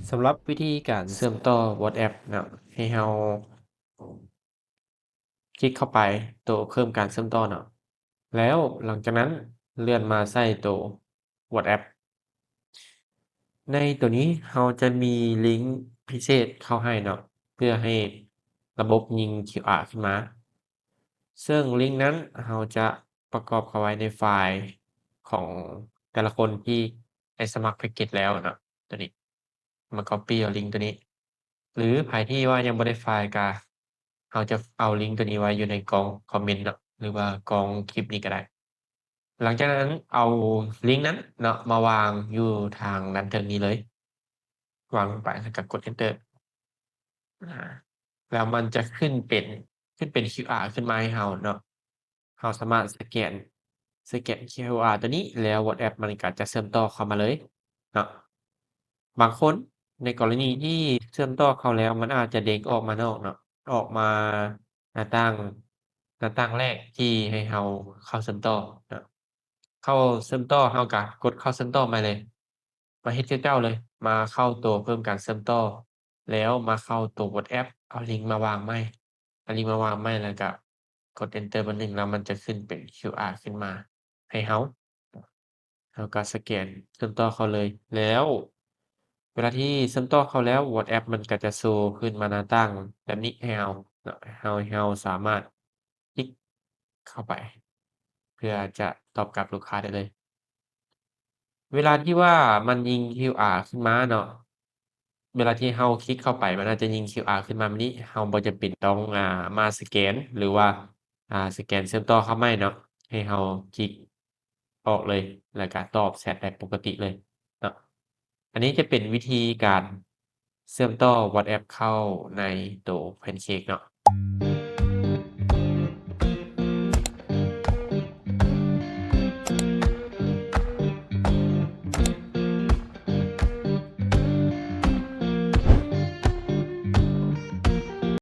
ສຳລັບວິທີການເຊື່ອມຕໍ່ WhatsApp ເນາະ ໃຫ້ເຮົາຄລິກເຂົ້າໄປໂຕເພີ່ມການເຊື່ອມຕໍ່ເນາະ ແລ້ວຫຼັງຈາກນັ້ນເລື່ອນມາໃສ່ໂຕ WhatsApp ໃນໂຕນີ້ເຮົາຈະມີລິງພິເສດເຂົ້າໃຫ້ເນາະ ເພື່ອໃຫ້ລະບົບຍິງ QR ຂຶ້ນມາ ເຊິ່ງລິງນັ້ນເຮົາຈະປະກອບເຂົ້າໄວ້ໃນໄຟລ໌ຂອງແຕ່ລະຄົນທີ່ໄດ້ສະໝັກແພັກເກັດແລ້ວເນາະ ໂຕນີ້ ມາກັອບປີ້ເອົາລິງໂຕນີ້ ຫຼືໃຜທີ່ວ່າຍັງບໍ່ໄດ້ໄຟລ໌ກະ ເຮົາຈະເອົາລິງໂຕນີ້ໄວ້ຢູ່ໃນກ່ອງຄອມເມັນເນາະ ຫຼືວ່າກ່ອງຄລິບນີ້ກະໄດ້. ຫຼັງຈາກນັ້ນເອົາລິງນັ້ນເນາະ ມາວາງຢູ່ທາງດ້ານເທິງນີ້ເລີຍ ວາງລົງໄປ ແລ້ວກະກົດ Enter ອາ ແລ້ວມັນຈະຂຶ້ນເປັນ ຂຶ້ນເປັນ QR ຂຶ້ນມາໃຫ້ເຮົາເນາະ ເຮົາສາມາດສະແກນ ສະແກນ QR ໂຕນີ້ ແລ້ວ WhatsApp ມັນກະຈະເຊື່ອມຕໍ່ເຂົ້າມາເລີຍເນາະ. ບາງຄົນໃນກໍລະນີທີ່ເຊື່ອມຕໍ່ເຂົ້າແລ້ວ ມັນອາດຈະເດ້ງອອກມານອກເນາະ ອອກມາໜ້າຕ່າງ ໜ້າຕ່າງແລກທີ່ໃຫ້ເຮົາເຂົ້າເຊື່ອມຕໍ່ເນາະ ເຂົ້າເຊື່ອມຕໍ່ ເຮົາກະກົດເຂົ້າເຊື່ອມຕໍ່ໃໝ່ເລີຍ ມາເຮັດຄືເກົ່າເລີຍ ມາເຂົ້າໂຕເພີ່ມການເຊື່ອມຕໍ່ ແລ້ວມາເຂົ້າໂຕ WhatsApp ເອົາລິງມາວາງໃໝ່ ເອົາລິງມາວາງໃໝ່ ແລ້ວກະກົດ Enter ບາດໜຶ່ງ ແລ້ວມັນຈະຂຶ້ນເປັນ QR ຂຶ້ນມາໃຫ້ເຮົາ ເຮົາກະສະແກນເຊື່ອມຕໍ່ເຂົ້າເລີຍ ແລ້ວເວລາທີ່ເຊື່ອມຕໍ່ເຂົ້າແລ້ວ WhatsApp ມັນກະຈະໂຊຂຶ້ນມາໜ້າຕ່າງແບບນີ້ໃຫ້ເຮົາເນາະ ເຮົາ ເຮົາສາມາດ ຄລິກເຂົ້າໄປ ເພື່ອຈະຕອບກັບລູກຄ້າໄດ້ເລີຍ. ເວລາທີ່ວ່າມັນຍິງ QR ຂຶ້ນມາເນາະ ເວລາທີ່ເຮົາຄລິກເຂົ້າໄປ ມັນອາດຈະຍິງ QR ຂຶ້ນມາແບບນີ້ ເຮົາບໍ່ຈຳເປັນຕ້ອງ ອາ ມາສະແກນ ຫຼືວ່າ ອາ ສະແກນເຊື່ອມຕໍ່ເຂົ້າໃໝ່ເນາະ ໃຫ້ເຮົາຄລິກ ອອກເລີຍ ແລ້ວກະຕອບແຊັດໄດ້ປົກກະຕິເລີຍເນາະ. ອັນນີ້ຈະເປັນວິທີການເຊື່ອມຕໍ່ WhatsApp ເຂົ້າໃນໂຕ Pancake ເນາະ.